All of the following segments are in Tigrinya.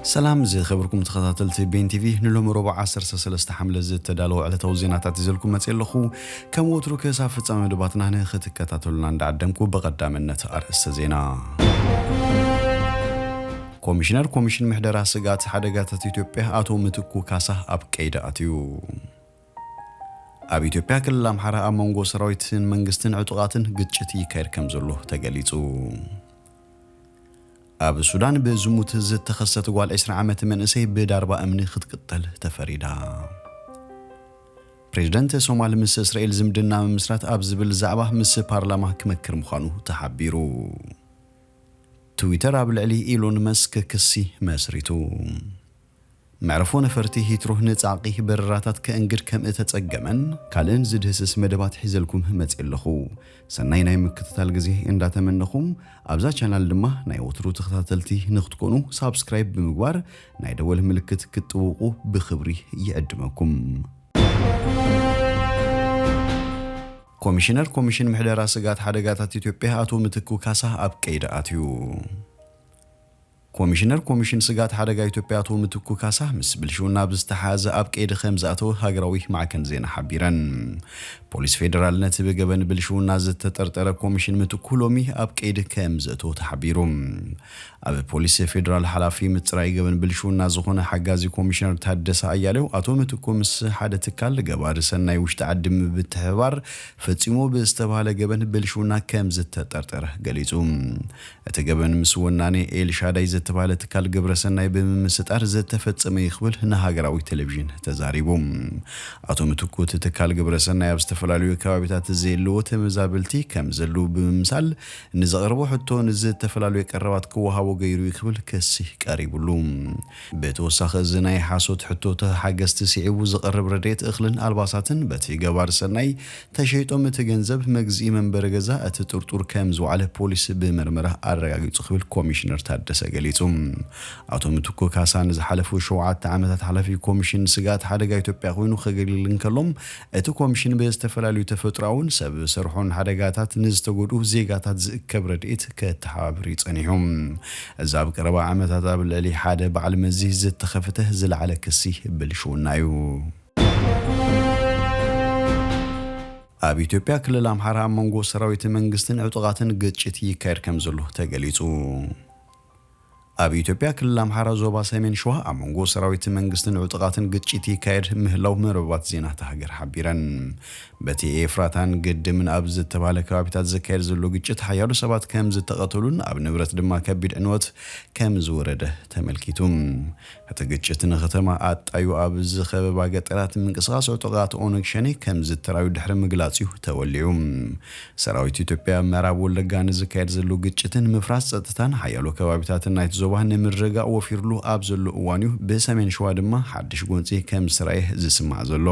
ሰላም ዝኸበርኩም ተኸታተልቲ ቤን ቲቪ፣ ንሎሚ ረቡዕ ዓሰርተ ሰለስተ ሓምለ ዝተዳለወ ዕለታዊ ዜናታት ይዘልኩም መጽእ ኣለኹ። ከም ወትሩ ክሳብ ፍጻመ መደባትና ንኽትከታተሉና እንዳዓደምኩ፣ ብቐዳምነት ኣርእስተ ዜና። ኮሚሽነር ኮሚሽን ምሕደራ ስግኣት ሓደጋታት ኢትዮጵያ ኣቶ ምትኩ ካሳ ኣብ ቀይዲ ኣትዩ። ኣብ ኢትዮጵያ ክልል ኣምሓራ ኣብ መንጎ ሰራዊትን መንግስትን ዕጡቓትን ግጭት ይካየድ ከም ዘሎ ተገሊጹ። ኣብ ሱዳን ብዝሙት ዝተኸሰት ጓል ዕስራ ዓመት መንእሰይ ብዳርባ እምኒ ክትቅተል ተፈሪዳ። ፕሬዝደንት ሶማል ምስ እስራኤል ዝምድና ምምስራት ኣብ ዝብል ዛዕባ ምስ ፓርላማ ክመክር ምዃኑ ተሓቢሩ። ትዊተር ኣብ ልዕሊ ኢሎን መስክ ክሲ መስሪቱ። መዕርፎ ነፈርቲ ሂትሮ ንጻዕቒ በረራታት ከእንግድ ከም እተጸገመን ካልእን ዝድህስስ መደባት ሒዘልኩም መጽእ ኣለኹ። ሰናይ ናይ ምክትታል ግዜ እንዳተመነኹም፣ ኣብዛ ቻናል ድማ ናይ ወትሩ ተኸታተልቲ ንክትኮኑ ሳብስክራይብ ብምግባር ናይ ደወል ምልክት ክትጥውቑ ብኽብሪ ይዕድመኩም። ኮሚሽነር ኮሚሽን ምሕደራ ስግኣት ሓደጋታት ኢትዮጵያ ኣቶ ምትኩ ካሳ ኣብ ቀይዲ ኣትዩ። ኮሚሽነር ኮሚሽን ስግኣት ሓደጋ ኢትዮጵያ ኣቶ ምትኩ ካሳ ምስ ብልሽውና ብዝተሓያዘ ኣብ ቀይዲ ከም ዝኣተወ ሃገራዊ ማዕከን ዜና ሓቢረን። ፖሊስ ፌደራል ነቲ ብገበን ብልሽውና ዝተጠርጠረ ኮሚሽን ምትኩ ሎሚ ኣብ ቀይዲ ከም ዘእተወ ተሓቢሩ። ኣብ ፖሊስ ፌደራል ሓላፊ ምጽራይ ገበን ብልሽውና ዝኾነ ሓጋዚ ኮሚሽነር ታደሰ ኣያሌው፣ ኣቶ ምትኩ ምስ ሓደ ትካል ገባሪ ሰናይ ውሽጢ ዓዲ ብምትሕብባር ፈጺሞ ብዝተባህለ ገበን ብልሽውና ከም ዝተጠርጠረ ገሊጹ። እቲ ገበን ምስ ወናኔ ኤልሻዳይ ዝተባህለ ትካል ግብረሰናይ ብምምስጣር ዝተፈጸመ እዩ ክብል ንሃገራዊ ቴሌቪዥን ተዛሪቡ። ኣቶ ምትኩ እቲ ትካል ግብረሰናይ ኣብ ዝተፈላለዩ ከባቢታት ዘየለዎ ተመዛበልቲ ከም ዘለዉ ብምምሳል ንዘቕርቦ ሕቶ ንዝተፈላለዩ ቀረባት ክወሃቦ ገይሩ እዩ ክብል ክሲ ቀሪቡሉ። ብተወሳኺ እዚ ናይ ሓሶት ሕቶ ተሓገዝቲ ስዒቡ ዝቐርብ ረድኤት እኽልን ኣልባሳትን በቲ ገባሪ ሰናይ ተሸይጦም እቲ ገንዘብ መግዝኢ መንበሪ ገዛ እቲ ጥርጡር ከም ዝወዓለ ፖሊስ ብመርመራ ኣረጋጊጹ ክብል ኮሚሽነር ታደሰ ገሊጹ። ኣቶ ምትኩ ካሳ ንዝሓለፉ ሸውዓተ ዓመታት ሓላፊ ኮሚሽን ስግኣት ሓደጋ ኢትዮጵያ ኮይኑ ከገልግል እንከሎ፣ እቲ ኮሚሽን ብዝተፈላለዩ ተፈጥሮኣውን ሰብ ሰርሖን ሓደጋታት ንዝተጎድኡ ዜጋታት ዝእከብ ረድኤት ከተሓባብር እዩ ጸኒሑ። እዚ ኣብ ቀረባ ዓመታት ኣብ ልዕሊ ሓደ በዓል መዚ ዝተኸፍተ ዝለዓለ ክሲ ብልሽውና እዩ። ኣብ ኢትዮጵያ ክልል ኣምሓራ ኣብ መንጎ ሰራዊት መንግስትን ዕጡቓትን ግጭት ይካየድ ከም ዘሎ ተገሊጹ። ኣብ ኢትዮጵያ ክልል ኣምሓራ ዞባ ሰሜን ሸዋ ኣብ መንጎ ሰራዊት መንግስትን ዕጡቓትን ግጭት ይካየድ ምህላው መርበባት ዜና እታ ሃገር ሓቢረን። በቲ ኤፍራታን ግድምን ኣብ ዝተባህለ ከባቢታት ዝካየድ ዘሎ ግጭት ሓያሎ ሰባት ከም ዝተቐተሉን ኣብ ንብረት ድማ ከቢድ ዕንወት ከም ዝወረደ ተመልኪቱ። እቲ ግጭት ንከተማ ኣጣዩ ኣብ ዝኸበባ ገጠራት ምንቅስቓስ ዕጡቓት ኦነግ ሸኔ ከም ዝተራዩ ድሕሪ ምግላጽ እዩ ተወሊዑ። ሰራዊት ኢትዮጵያ ኣብ ምዕራብ ወለጋ ንዝካየድ ዘሎ ግጭትን ምፍራስ ጸጥታን ሓያሎ ከባቢታትን ናይቲ ዞባ ንምርግጋእ ወፊርሉ ኣብ ዘሎ እዋን እዩ ብሰሜን ሸዋ ድማ ሓድሽ ጎንጺ ከም ዝተራየ ዝስማዕ ዘሎ።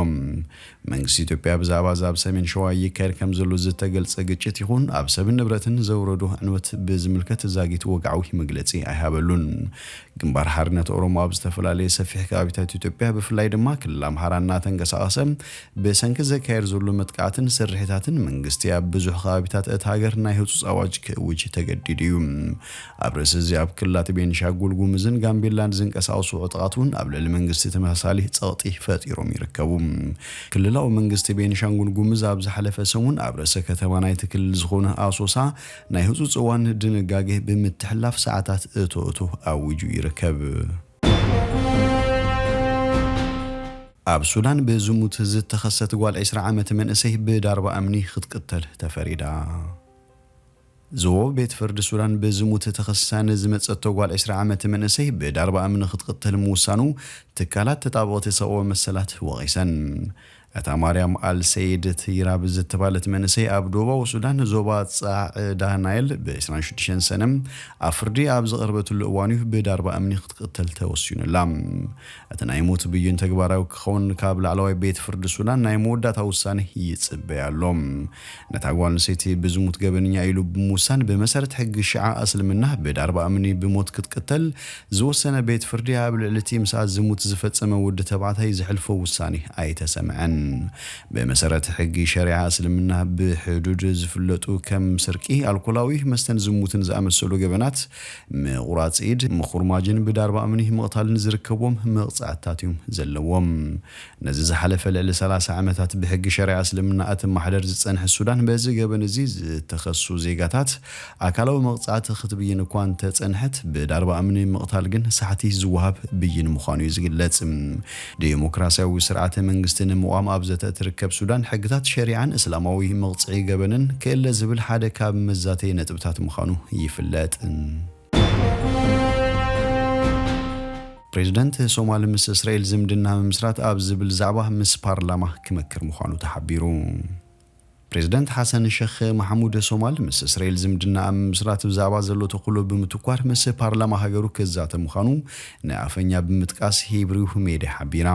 መንግስቲ ኢትዮጵያ ብዛዕባ እዚ ኣብ ሰሜን ሸዋ ይካየድ ከም ዘሎ ዝተገልጸ ግጭት ይኹን ኣብ ሰብን ንብረትን ዘውረዶ ዕንወት ብዝምልከት ዛጊት ወግዓዊ መግለጺ ኣይሃበሉን። ግንባር ሓርነት ኦሮሞ ኣብ ዝተፈላለየ ሰፊሕ ከባቢታት ኢትዮጵያ ብፍላይ ድማ ክልል ኣምሓራ እናተንቀሳቐሰ ብሰንኪ ዘካየድ ዘሎ መጥቃዕትን ስርሒታትን መንግስቲ ኣብ ብዙሕ ከባቢታት እታ ሃገር ናይ ህጹጽ ኣዋጅ ክእውጅ ተገዲዱ እዩ። ኣብ ርእሲ እዚ ኣብ ክልላት ቤኒሻንጉል ጉሙዝን ጋምቤላን ዝንቀሳቐሱ ዕጡቓት እውን ኣብ ልዕሊ መንግስቲ ተመሳሳሊ ጸቕጢ ፈጢሮም ይርከቡ። ክልላዊ መንግስቲ ቤኒሻንጉል ጉሙዝ ኣብ ዝሓለፈ ሰሙን ኣብ ርእሰ ከተማ ናይቲ ክልል ዝኾነ ኣሶሳ ናይ ህጹጽ እዋን ድንጋጌ ብምትሕላፍ ሰዓታት እቶ እቶ ኣዊጁ ይርከብ። ኣብ ሱዳን ብዝሙት ዝተኸሰት ጓል ዕስራ ዓመት መንእሰይ ብዳርባ እምኒ ክትቅተል ተፈሪዳ። ዝዎ ቤት ፍርዲ ሱዳን ብዝሙት ተኸሲሳ ንዝመጸቶ ጓል ዕስራ ዓመት መንእሰይ ብዳርባ እምኒ ክትቅተል ምውሳኑ ትካላት ተጣበቕቲ ሰብኣዊ መሰላት ወቒሰን። እታ ማርያም ኣል ሰይድ ትይራብ ዝተባለት መንእሰይ ኣብ ደቡባዊ ሱዳን ዞባ ጻዕዳ ናይል ብ ዕስራን ሽዱሽተን ሰነ ኣብ ፍርዲ ኣብ ዝቐርበትሉ እዋን እዩ ብዳርባ እምኒ ክትቅተል ተወሲኑላ። እቲ ናይ ሞት ብይን ተግባራዊ ክኸውን ካብ ላዕለዋይ ቤት ፍርዲ ሱዳን ናይ መወዳእታ ውሳኔ ይጽበይ ኣሎ። ነታ ጓል ኣንስተይቲ ብዝሙት ገበነኛ ኢሉ ብምውሳን ብመሰረት ሕጊ ሽዓ እስልምና ብዳርባ እምኒ ብሞት ክትቅተል ዝወሰነ ቤት ፍርዲ ኣብ ልዕሊ እቲ ምስኣ ዝሙት ዝፈጸመ ወዲ ተባዕታይ ዘሕልፎ ውሳኔ ኣይተሰምዐን። ብመሰረት ሕጊ ሸሪዓ እስልምና፣ ብሕዱድ ዝፍለጡ ከም ስርቂ፣ ኣልኮላዊ መስተን ዝሙትን ዝኣመሰሉ ገበናት፣ ምቑራጽ ኢድ፣ ምኹርማጅን ብዳርባ እምኒ ምቕታልን ዝርከብዎም መቕጻዕትታት እዮም ዘለዎም። ነዚ ዝሓለፈ ልዕሊ ሰላሳ ዓመታት ብሕጊ ሸሪዓ እስልምና እትመሓደር ዝጸንሐት ሱዳን፣ በዚ ገበን እዚ ዝተኸሱ ዜጋታት ኣካላዊ መቕጻዕቲ ክትብይን እኳ እንተጸንሐት፣ ብዳርባ እምኒ ምቕታል ግን ሳሕቲ ዝወሃብ ብይን ምዃኑ እዩ ዝግለጽ። ዴሞክራሲያዊ ስርዓተ መንግስቲ ንምቋም ኣብ ዘተ እትርከብ ሱዳን፣ ሕግታት ሸሪዓን እስላማዊ መቕጽዒ ገበንን ክእለ ዝብል ሓደ ካብ መዛተዪ ነጥብታት ምዃኑ ይፍለጥ። ፕሬዚደንት ሶማል ምስ እስራኤል ዝምድና ምምስራት ኣብ ዝብል ዛዕባ ምስ ፓርላማ ክመክር ምዃኑ ተሓቢሩ። ፕሬዚደንት ሓሰን ሸኽ ማሕሙድ ሶማል ምስ እስራኤል ዝምድና ኣብ ምምስራት ብዛዕባ ዘሎ ተኽእሎ ብምትኳር ምስ ፓርላማ ሃገሩ ክዛተ ምዃኑ ንኣፈኛ ብምጥቃስ ሂብሪው ሜድያ ሓቢራ።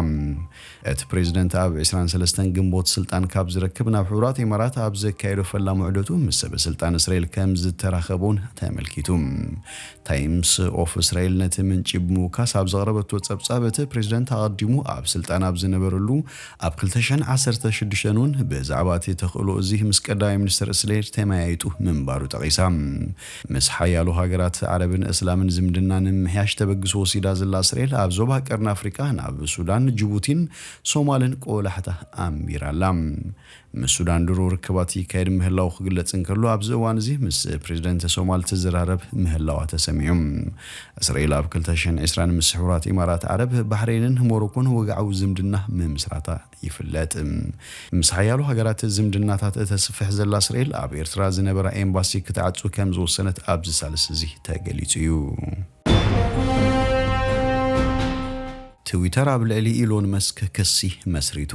እቲ ፕሬዚደንት ኣብ ዕስራን ሰለስተን ግንቦት ስልጣን ካብ ዝረክብ ናብ ሕቡራት ኢማራት ኣብ ዘካየዶ ፈላሚ ዑደቱ ምስ ሰበ ስልጣን እስራኤል ከም ዝተራኸበውን ተመልኪቱ። ታይምስ ኦፍ እስራኤል ነቲ ምንጪ ብምውካስ ኣብ ዘቕረበቶ ጸብጻብ፣ እቲ ፕሬዚደንት ኣቐዲሙ ኣብ ስልጣን ኣብ ዝነበረሉ ኣብ ክልተ ሽሕን ዓሰርተ ሽዱሽተን እውን ብዛዕባ እቲ ተኽእሎ እዚ ምስ ቀዳማይ ሚኒስትር እስራኤል ተመያይጡ ምንባሩ ጠቒሳ። ምስ ሓያሎ ሃገራት ዓረብን እስላምን ዝምድና ንምምሕያሽ ተበግሶ ወሲዳ ዘላ እስራኤል፣ ኣብ ዞባ ቀርኒ ኣፍሪቃ ናብ ሱዳን፣ ጅቡቲን ሶማልን ቆላሕታ ኣንቢራ ኣላ። ምስ ሱዳን ድሮ ርክባት ይካየድ ምህላዉ ክግለጽ እንከሎ፣ ኣብዚ እዋን እዚ ምስ ፕሬዚደንት ሶማል ትዘራረብ ምህላዋ ተሰሚዑ። እስራኤል ኣብ ክልተ ሽሕን ዕስራን ምስ ሕቡራት ኢማራት ዓረብ፣ ባሕሬንን ሞሮኮን ወግዓዊ ዝምድና ምምስራታ ይፍለጥ። ምስ ሓያሎ ሃገራት ዝምድናታት እተስፍሕ ዘላ እስራኤል፣ ኣብ ኤርትራ ዝነበራ ኤምባሲ ክትዓጹ ከም ዝወሰነት ኣብዚ ሳልስ እዚ ተገሊጹ እዩ። ትዊተር ኣብ ልዕሊ ኢሎን መስክ ክሲ መስሪቱ።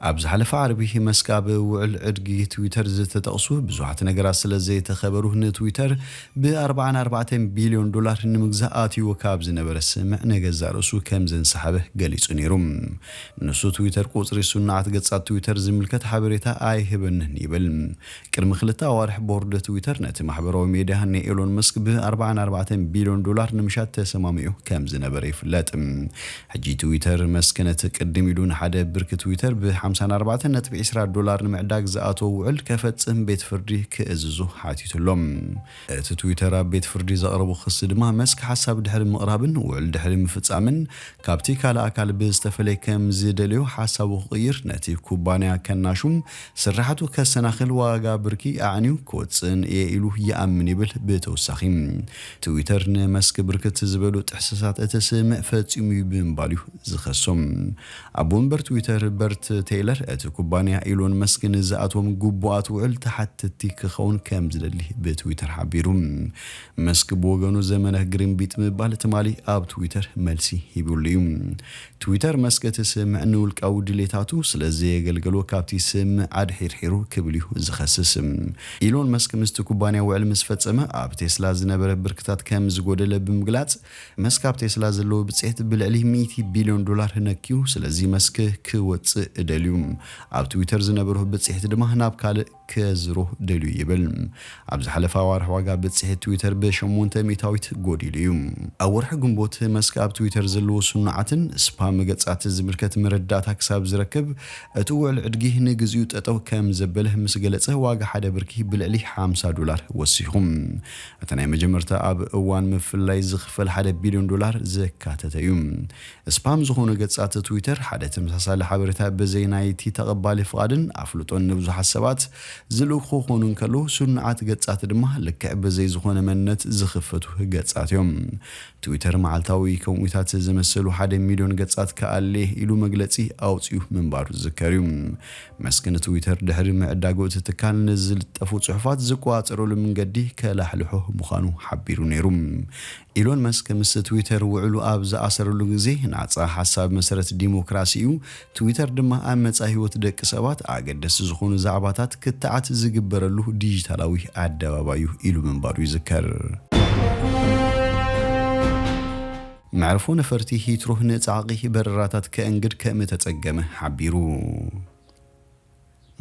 ኣብ ዝሓለፈ ዓርቢ፣ መስክ ኣብ ውዕል ዕድጊ ትዊተር ዝተጠቕሱ ብዙሓት ነገራት ስለ ዘይተኸበሩ፣ ንትዊተር ብ ኣርባዓን ኣርባዕተን ቢልዮን ዶላር ንምግዛእ ኣትይዎ ካብ ዝነበረ ስምምዕ ንገዛእ ርእሱ ከም ዘንሰሓበ ገሊጹ ነይሩ። ንሱ፣ ትዊተር ቁጽሪ ስኑዓት ገጻት ትዊተር ዝምልከት ሓበሬታ ኣይህበንን ይብል። ቅድሚ ክልተ ኣዋርሕ፣ ቦርድ ትዊተር ነቲ ማሕበራዊ ሜድያ ንኤሎን መስክ ብ ኣርባዓን ኣርባዕተን ቢልዮን ዶላር ንምሻጥ ተሰማሚዑ ከም ዝነበረ ይፍለጥ። ሕጂ ትዊተር፣ መስክ ነቲ ቅድም ኢሉ ንሓደ ብርኪ ትዊተር ብ ሓምሳን ኣርባዕተን ነጥቢ ዕስራ ዶላር ንምዕዳግ ዝኣተዎ ውዕል ከፈጽም ቤት ፍርዲ ክእዝዞ ሓቲቱ ኣሎ። እቲ ትዊተር ኣብ ቤት ፍርዲ ዘቕረቦ ክሲ ድማ፣ መስክ ሓሳብ ድሕሪ ምቕራብን ውዕል ድሕሪ ምፍጻምን፣ ካብቲ ካልእ ኣካል ብዝተፈለየ ከም ዝደልዮ ሓሳቡ ክቕይር፣ ነቲ ኩባንያ ከናሹ፣ ስራሕቱ ከሰናኽል፣ ዋጋ ብርኪ ኣዕንዩ ክወጽእን እየ ኢሉ ይኣምን ይብል። ብተወሳኺ፣ ትዊተር ንመስክ ብርክት ዝበሉ ጥሕሰታት እቲ ስምምዕ ፈጺሙ እዩ ብምባል እዩ ዝኸሶም። ኣቦ መንበር ትዊተር በርት ቴይለር፣ እቲ ኩባንያ ኢሎን መስክ ንዝኣትዎም ግቡኣት ውዕል ተሓተቲ ክኸውን ከም ዝደሊ ብትዊተር ሓቢሩ። መስክ ብወገኑ፣ ዘመነ ግሪንቢጥ ምባል ትማሊ ኣብ ትዊተር መልሲ ሂቡሉ እዩ። ትዊተር፣ መስክ እቲ ስምምዕ ንውልቃዊ ድሌታቱ ስለ ዘየገልገሎ፣ ካብቲ ስምምዕ ኣድሒርሒሩ ክብል እዩ ዝኸስስ። ኢሎን መስክ ምስቲ ኩባንያ ውዕል ምስ ፈጸመ፣ ኣብ ቴስላ ዝነበረ ብርክታት ከም ዝጎደለ ብምግላጽ፣ መስክ ኣብ ቴስላ ዘለዎ ብጽሒት ብልዕሊ ሚእቲ ቢልዮን ዶላር ነክዩ፣ ስለዚ መስክ ክወጽእ ደልዩ። ኣብ ትዊተር ዝነበሮ ብጽሒት ድማ ናብ ካልእ ከዝሮ ደልዩ ይብል። ኣብ ዝሓለፈ ኣዋርሕ፣ ዋጋ ብጽሒት ትዊተር ብሸሞንተ ሚእታዊት ጎዲሉ እዩ። ኣብ ወርሒ ግንቦት፣ መስክ ኣብ ትዊተር ዘለዎ ስኑዓትን ስፓም ገጻት ዝምልከት መረዳእታ ክሳብ ዝረክብ፣ እቲ ውዕል ዕድጊ ንግዚኡ ጠጠው ከም ዘበለ ምስ ገለጸ፣ ዋጋ ሓደ ብርኪ ብልዕሊ ሓምሳ ዶላር ወሲኹ። እቲ ናይ መጀመርታ ኣብ እዋን ምፍላይ ዝኽፈል ሓደ ቢልዮን ዶላር ዘካተተ እዩ። ስፓም ዝኾኑ ገጻት ትዊተር፣ ሓደ ተመሳሳሊ ሓበሬታ ብዘይ ናይቲ ተቐባሊ ፍቓድን ኣፍልጦን ንብዙሓት ሰባት ዝልእኩ ክኾኑ እንከለዉ፣ ስኑዓት ገጻት ድማ ልክዕ ብዘይ ዝኾነ መንነት ዝኽፈቱ ገጻት እዮም። ትዊተር፣ መዓልታዊ ከምኡታት ዝመሰሉ ሓደ ሚልዮን ገጻት ክኣሌ ኢሉ መግለጺ ኣውጺኡ ምንባሩ ዝዝከር እዩ። መስክ ንትዊተር ድሕሪ ምዕዳጉ፣ እቲ ትካል ንዝልጠፉ ጽሑፋት ዝቆጻጸረሉ መንገዲ ከላሕልሖ ምዃኑ ሓቢሩ ነይሩ። ኢሎን መስክ ምስ ትዊተር ውዕሉ ኣብ ዝኣሰረሉ ግዜ፣ ናጻ ሓሳብ መሰረት ዲሞክራሲ እዩ። ትዊተር ድማ ኣብ መጻኢ ህይወት ደቂ ሰባት ኣገደስቲ ዝኾኑ ዛዕባታት ክትዓት ዝግበረሉ ዲጂታላዊ ኣደባባይ እዩ ኢሉ ምንባሩ ይዝከር። መዕርፎ ነፈርቲ ሂትሮ ንጻዕቒ በረራታት ከእንግድ ከም እተጸገመ ሓቢሩ።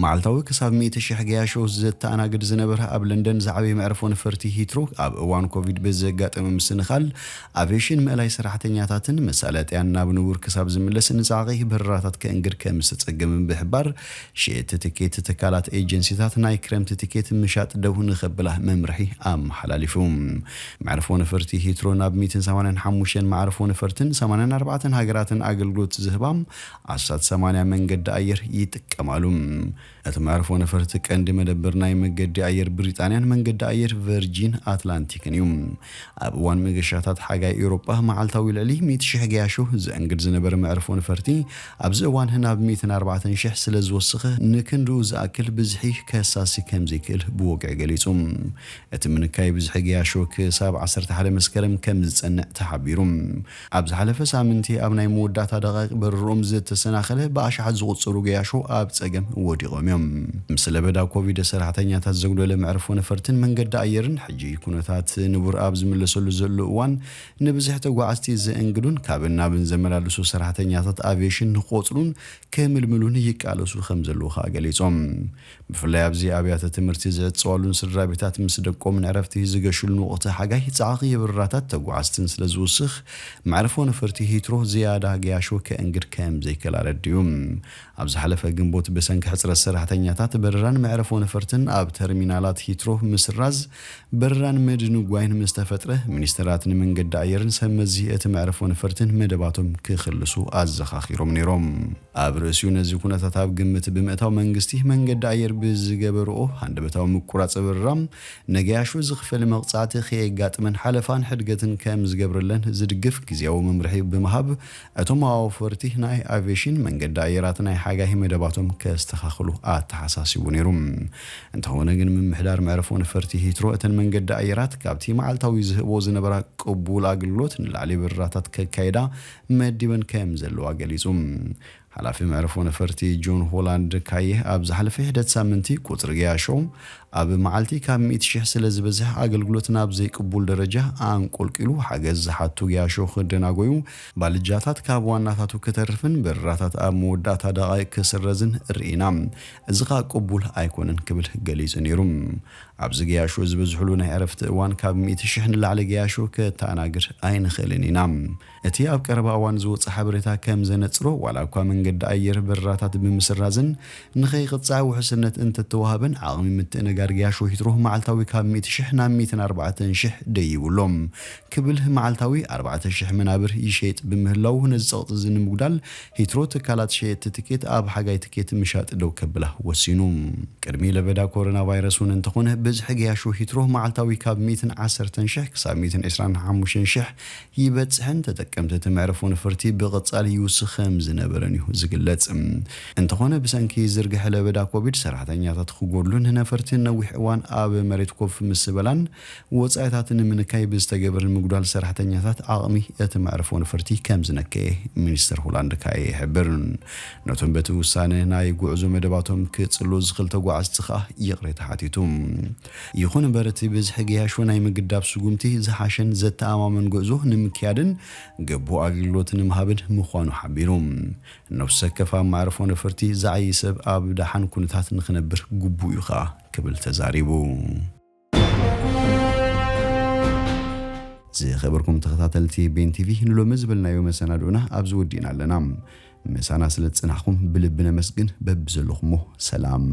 መዓልታዊ ክሳብ ሚእቲ ሽሕ ገያሾ ዘተኣናግድ ዝነበረ ኣብ ለንደን ዝዓበየ መዕርፎ ነፈርቲ ሂትሮ ኣብ እዋን ኮቪድ ብዘጋጠመ ምስንኻል ኣቪዬሽን ምእላይ ሰራሕተኛታትን መሳለጥያን ናብ ንቡር ክሳብ ዝምለስ ንጻዕቒ በረራታት ከእንግድ ከም ዝተጸገመ ብሕባር ሸየጥቲ ትኬት ትካላት ኤጀንሲታት ናይ ክረምቲ ትኬት ምሻጥ ደው ንኸብላ መምርሒ ኣመሓላሊፉ። መዕርፎ ነፈርቲ ሂትሮ ናብ ሚእትን ሰማንያን ሓሙሽተን መዕርፎ ነፈርትን ሰማንያን ኣርባዕተን ሃገራትን ኣገልግሎት ዝህባ ኣስታት ሰማንያ መንገዲ ኣየር ይጥቀማሉ። እቲ መዕርፎ ነፈርቲ ቀንዲ መደበር ናይ መንገዲ ኣየር ብሪጣንያን መንገዲ ኣየር ቨርጂን ኣትላንቲክን እዩ። ኣብ እዋን መገሻታት ሓጋይ ኤውሮጳ መዓልታዊ ልዕሊ ሚእቲ ሽሕ ገያሾ ዘእንግድ ዝነበረ መዕርፎ ነፈርቲ ኣብዚ እዋን ናብ ሚእትን ኣርባዕተን ሽሕ ስለ ዝወሰኸ ንክንድኡ ዝኣክል ብዝሒ ከሳሲ ከም ዘይክእል ብወግዒ ገሊጹ። እቲ ምንካይ ብዝሒ ገያሾ ክሳብ ዓሰርተ ሓደ መስከረም ከም ዝጸንዕ ተሓቢሩ። ኣብ ዝሓለፈ ሳምንቲ ኣብ ናይ መወዳእታ ደቓይቕ በረርኦም ዝተሰናኸለ ብኣሽሓት ዝቑጸሩ ገያሾ ኣብ ጸገም ወዲቖም እዮም። ምስ ለበዳ ኮቪድ ሰራሕተኛታት ዘጉደለ መዕርፎ ነፈርትን መንገዲ ኣየርን ሕጂ ኩነታት ንቡር ኣብ ዝምለሰሉ ዘሎ እዋን ንብዝሒ ተጓዓዝቲ ዘእንግዱን ካብን ናብን ዘመላልሱ ሰራሕተኛታት ኣቪዬሽን ንክቖጽሩን ክምልምሉን ይቃለሱ ከም ዘለዉ ከኣ ገሊጾም። ብፍላይ ኣብዚ ኣብያተ ትምህርቲ ዝዕጸዋሉን ስድራ ቤታት ምስ ደቆም ንዕረፍቲ ዝገሹሉን ወቕቲ ሓጋይ ጻዕቒ በረራታት ተጓዓዝትን ስለ ዝውስኽ መዕርፎ ነፈርቲ ሂትሮ ዝያዳ ገያሾ ከእንግድ ከም ዘይክእል ኣረዲኡ። ኣብ ዝሓለፈ ግንቦት ብሰንኪ ሕጽረት ሰራሕተኛታት በረራን መዕርፎ ነፈርትን ኣብ ተርሚናላት ሂትሮ ምስራዝ በረራን ምድንጓይን ምስ ተፈጥረ ሚኒስተራት ንመንገዲ ኣየርን ሰብ መዚ እቲ መዕርፎ ነፈርትን መደባቶም ክኽልሱ ኣዘኻኺሮም ነይሮም። ኣብ ርእሲኡ ነዚ ኩነታት ኣብ ግምት ብምእታው መንግስቲ መንገዲ ኣየር ብዝገበርኦ ሃንደበታዊ ምቁራጽ በረራ ንገያሾ ዝኽፈል መቕጻዕቲ ከየጋጥመን ሓለፋን ሕድገትን ከም ዝገብረለን ዝድግፍ ግዜያዊ መምርሒ ብምሃብ እቶም ኣዋፈርቲ ናይ ኣቪዬሽን መንገዲ ኣየራት ናይ ሓጋይ መደባቶም ከስተኻኽሉ ኣተሓሳሲቡ ነይሩ። እንተኾነ ግን ምምሕዳር መዕረፎ ነፈርቲ ሂትሮ እተን መንገዲ ኣየራት ካብቲ መዓልታዊ ዝህቦ ዝነበራ ቅቡል ኣገልግሎት ንላዕሊ በረራታት ከካይዳ መዲበን ከም ዘለዋ ገሊጹ። ሓላፊ መዕረፎ ነፈርቲ ጆን ሆላንድ ካየ ኣብ ዝሓለፈ ሕደት ሳምንቲ ቁጽሪ ገያሾ ኣብ መዓልቲ ካብ ሚእቲ ሽሕ ስለ ዝበዝሕ ኣገልግሎት ናብ ዘይቅቡል ደረጃ ኣንቆልቂሉ ሓገዝ ዝሓቱ ገያሾ ክደናጎዩ ባልጃታት ካብ ዋናታቱ ክተርፍን በረራታት ኣብ መወዳእታ ደቓይቅ ክስረዝን ርኢና። እዚ ኸኣ ቅቡል ኣይኮነን ክብል ገሊጹ ነይሩ። ኣብዚ ገያሾ ዝበዝሕሉ ናይ ዕረፍቲ እዋን ካብ ሚእቲ ሽሕ ንላዕሊ ገያሾ ከተኣናግድ ኣይንኽእልን ኢና። እቲ ኣብ ቀረባ እዋን ዝወጽእ ሓበሬታ ከም ዘነጽሮ ዋላ እኳ መንገዲ ኣየር በረራታት ብምስራዝን ንኸይቕጻዕ ውሕስነት እንተተዋህበን ዓቕሚ ምትእንጋር ገያሾ ሂትሮ መዓልታዊ ካብ ሚእቲ ሽሕ ናብ ሚእትን ኣርባዕተን ሽሕ ደይቡ ኣሎ። ክብል መዓልታዊ ኣርባዕተ ሽሕ መናብር ይሸይጥ ብምህላው ነዚ ጸቕጢ እዚ ንምጉዳል ሂትሮ ትካላት ሸየጥቲ ትኬት ኣብ ሓጋይ ትኬት ምሻጥ ደው ከብላ ወሲኑ። ቅድሚ ለበዳ ኮሮና ቫይረስ እውን እንተኾነ ብዝሒ ገያሾ ሂትሮ መዓልታዊ ካብ ሚእትን ዓሰርተን ሽሕ ክሳብ ሚእትን ዕስራን ሓሙሽተን ሽሕ ይበጽሕን ተጠቀምቲ እቲ መዕረፎ ነፈርቲ ብቐጻሊ ይውስኽ ከም ዝነበረን እዩ ዝግለጽ። እንተኾነ ብሰንኪ ዝርግሐ ለበዳ ኮቪድ ሰራሕተኛታት ክጎድሉን ነፈርቲ ነዊሕ እዋን ኣብ መሬት ኮፍ ምስ በላን ወጻኢታት ንምንካይ ብዝተገበረ ምጉዳል ሰራሕተኛታት ዓቕሚ እቲ መዕረፎ ነፈርቲ ከም ዝነከየ ሚኒስተር ሆላንድ ካየ ይሕብር። ነቶም በቲ ውሳነ ናይ ጉዕዞ መደባቶም ክጽሉ ዝኽል ተጓዓዝቲ ከኣ ይቕሬታ ሓቲቱ። ይኹን እምበር እቲ ብዝሒ ገያሾ ናይ ምግዳብ ስጉምቲ ዝሓሸን ዘተኣማመን ጉዕዞ ንምክያድን ግቡእ ኣገልግሎት ንምሃብን ምዃኑ ሓቢሩ። ነፍሲ ወከፍ ኣብ መዕረፎ ነፈርቲ ዝዓዪ ሰብ ኣብ ደሓን ኩነታት ንኽነብር ግቡእ እዩ ከኣ ክብል ተዛሪቡ። ዝኸበርኩም ተኸታተልቲ ቤን ቲቪ ንሎሚ ዝበልናዮ መሰናድኡና ኣብዚ ወዲእና ኣለና። ምሳና ስለ ዝጸናሕኩም ብልቢ ነመስግን። በብዘለኹሞ ሰላም።